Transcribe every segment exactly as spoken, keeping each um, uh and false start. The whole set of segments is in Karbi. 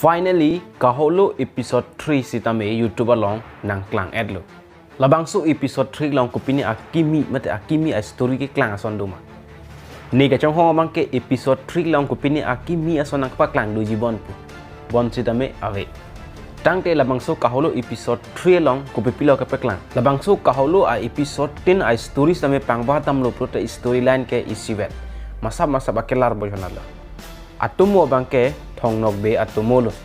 Finally, Kaholo episode three sitame YouTube along nangklang-etlo. Labangso episode three along kopine akimi mate akimi a-story keklang ason doma? Ne kachonghong abangke episode three along kopine akimi ason nangpaklang doji bon pu. Bonsitame ave. Tangte labangso Kaholo episode three along kopi pilo kepaklang? Labangso Kaholo a-episode tin a-story sitame pangba damlo pulote storyline ke isivet. Masap masap akelar bojonalo. Atomo abangke Thong Nokbe atomolo.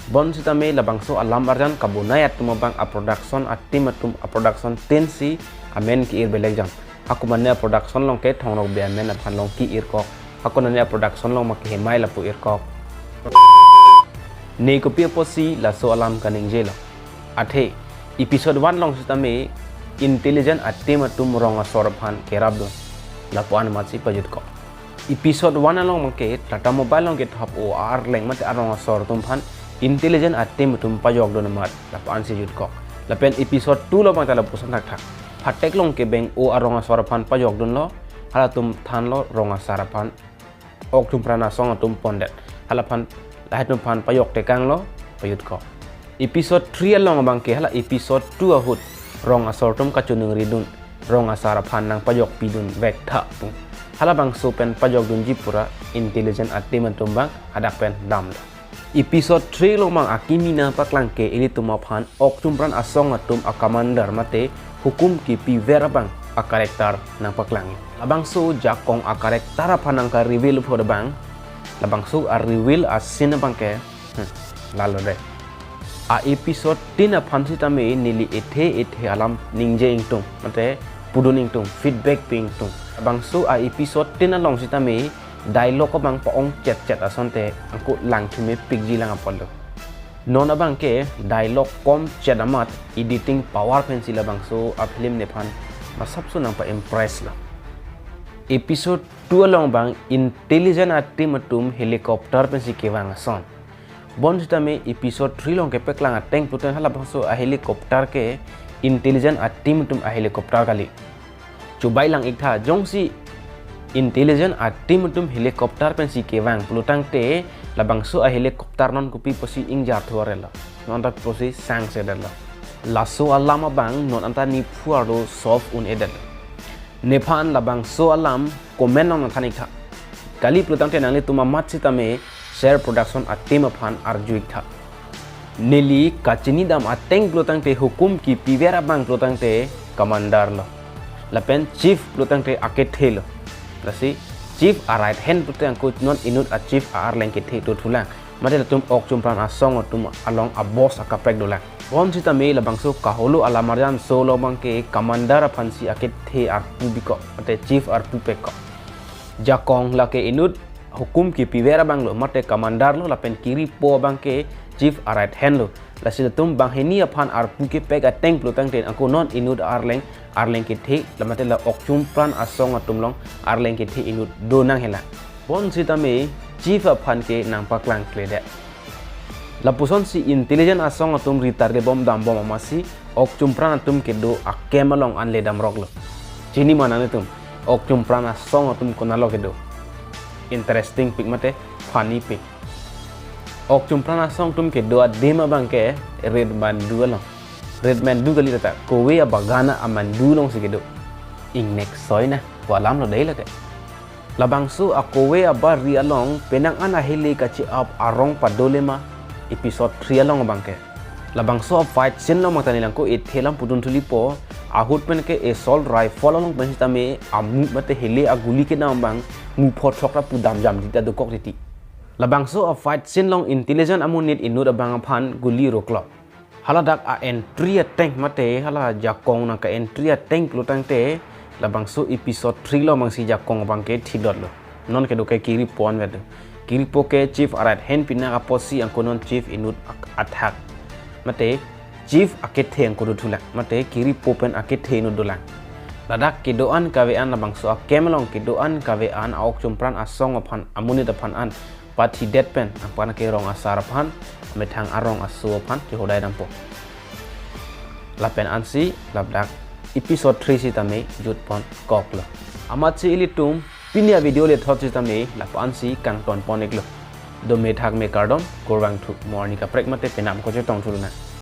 Bonsitame labangso alam arjan kabonai atum abang a-production a-team atum a-production team si amen ke-ir belek jam. Hako mane a-production along ke Thong Nokbe amen aphan along ke-irkok. Hako mane a-production along ma kehemai lapu irkok. Ne kopi apotsi laso alam kaningjelo? Athe, episode one along sitame intelligence a-team atum rong asor aphan kerapdun. Lapu-an amatsi pajutkok. Episode one along abangke Tata Mobile along kethap-o a-arleng mate arong asor atum aphan intelligence a-team atum pajokdun amat lapu-ansi jutkok. Lapen episode two along abang ta lapuson thakthak. Phatek along kebeng-o arong asor aphan pajokdunlo, halatum thanlo rong asar aphan, ok chumpran asong atum pondet. Halaphan, lahai atum aphan pajok tekanglo, pajutkok. Episode three along abangke hala episode two ahut rong asor atum kachoningridun, rong asar aphan nangpajokpidun vektha pu. Halabangso pen pajokdunji pura intelligence a-team atum abang hadak pen damlo. Episode three along abang akimi nangpaklang ke ilitum aphan ok chumpran asong atum a-commander mate hukum kipiver abang a-character nangpaklang. Labangso Jakong a-character aphan nangka-reveal apot abang, labangso a-reveal a-scene abangke, hmm, lalo dei. A-episode tin aphan sitame neli ethe ethe alam ningje ingtung mate pudun ingtung, feedback pi ingtung. Labangso a-episode tin along sitame dialogue abang pa-ong chetchet asonte angko langthu mepikji lang apotlo. Non abangke dialogue komchet amat editing power pensi labangso a-film nephan masapso nangpa-impress lo. Episode two along abang intelligence a-team atum helicopter pensi kevang ason. Bonsitame episode three along kepaklang ateng pulote halabangso a-helicopter ke intelligence a-team atum a-helicopter kali. Chobailang-iktha, jongsi intelligence a-team atum helicopter pensi kevang pulotangte labangso a-helicopter non kopi apotsi ingjar thuarelo, non ta kopi apotsi sangsedetlo. Laso alam abang non anta nephu arlo solve un-edetlo. Nephan labangso alam comment along nangthan-iktha. Kali pulotangte nanglitum amat sitame Sher Production a-team aphan arju-iktha. Neli kachinidam ateng pulotangte hukum kipiver abang pulotangte commander lo. Lapen chief pulotangte akethe lo. Lasi chief a-right hand pulote angko non inut a-chief a-arleng kethe dothulang. Mate latum ok chumpran asong atum along a-boss akaprek dolang. Bonsitame labangso Kaholo alam arjan so along abangke commander aphansi akethe arpu bikok, mate chief arpu pekkok. Jakong lake inut hukum kipiver abang lo, mate commander lo, lapen Kiripo abangke chief a-right hand lo. Lasi latum banghini aphan arpu kepek ateng pulotangte angko non inut arleng, arleng kethe, lamate la ok chumpran asong atum along arleng kethe inut do nang hela. Bonsitame chief aphan ke nangpaklangkledet. Lapusonsi intelligence asong atum ritar kebom dambom amatsi ok chumpran atum kedo a-camp along anle damroklo. Chini ma nanglitum, ok chumpran asong atum konatlo kedo? Interesting pik mate funny pik. Ok chumpran asong atum kedo adim abangke Kathmandu along. Kathmandu kali, tata kove abagan a-mandu alongsi kedo. Ingnek soi na, pu alam lo dei lake. Labangso akove abari along penang an ahele kache-ap arong padole ma, episode three along abangke. Labangso a-fight scene along abang ta neli angko ethe alam pudun thulipo, ahut pen ke assault rifle along pen sitame amu mate hele aguli kedam abang mu phothok ra pudam jam titi, dokok titi. Labangso a-fight scene along intelligence amonit inut abang aphan guli roklo. Hala dak a-entry ateng mate hala Jakong nangka-entry ateng pulotangte labangso episode three along abangsi Jakong abangke thidotlo. Non kedo ke Kiripo anvet. Kiripo ke chief a-right hand pinak apotsi angko non chief inut ak-, athak. Mate chief akethe angko dothulang. Mate Kiripo pen akethe inut dolang. Ladak kedo-an kave-an labangso a-camp along kedo-an kave-an a-ok chumpran asong aphan amonit aphan an pathidet pen, aphan ke rong asar aphan, methang arong aso aphan kehodai dampo. Lapen ansi ladak episode three sitame jutpon koklo. Amatsi ilitum pini a-video lethot sitame lapu-ansi kangtonpon-iklo. Dome thakme kardom, kurvangthu, mo arni kaprek mate penap ko chetong thulonang.